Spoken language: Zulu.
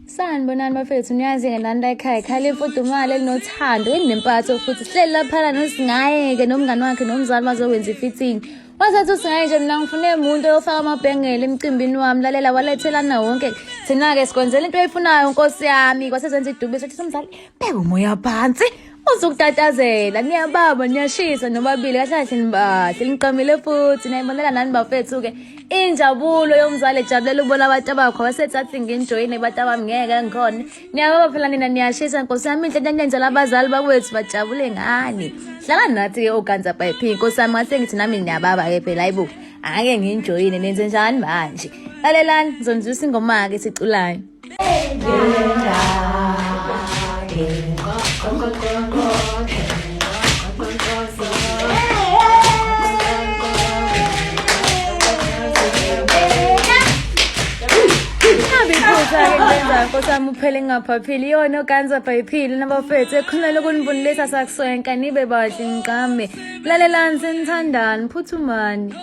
Sanibonani bafethu, niyazi-ke nani la ekhaya ekhaya lemfudumalo elinothando elinempatho futhi sihleli laphana nosingaye-ke nomngani wakhe nomzali bazokwenza ifitting. Wasethi usingaye nje mina ngifune umuntu oyofaka amabhengele emcimbini wami, lalela walethelana wonke. Thina-ke sikwenzela into oyifunayo nkosi yami, kwasezenza idube sathi somzali beka umoya phansi. Uzukutatazela niyababa niyashisa nobabili kahle kahle nibahle niqamile futhi niyayibonela nani bafethu-ke injabulo yomzali ejabulela ukubona abantu abakho abasethathi nginjoyine abantu abami ngeke ngikhona niyababa phela nina niyashisa nkosi yami inhle niyenzela abazali bakwethu bajabule ngani hlala nathi-ke oganza bhayiphi nkosi yami ngase ngithi nami niyababa-ke phela hayibo angeke nginjoyine nenze njani manje lalelani ngizonizwisa ingoma-ke siculayo Nkosi yami uphele ngingaphaphili iyona oganza bhayiphili nabafethu ekhona lokunivunulisa sakuswenka nibe bahle ngiqame lalelani senithandani phuthumani.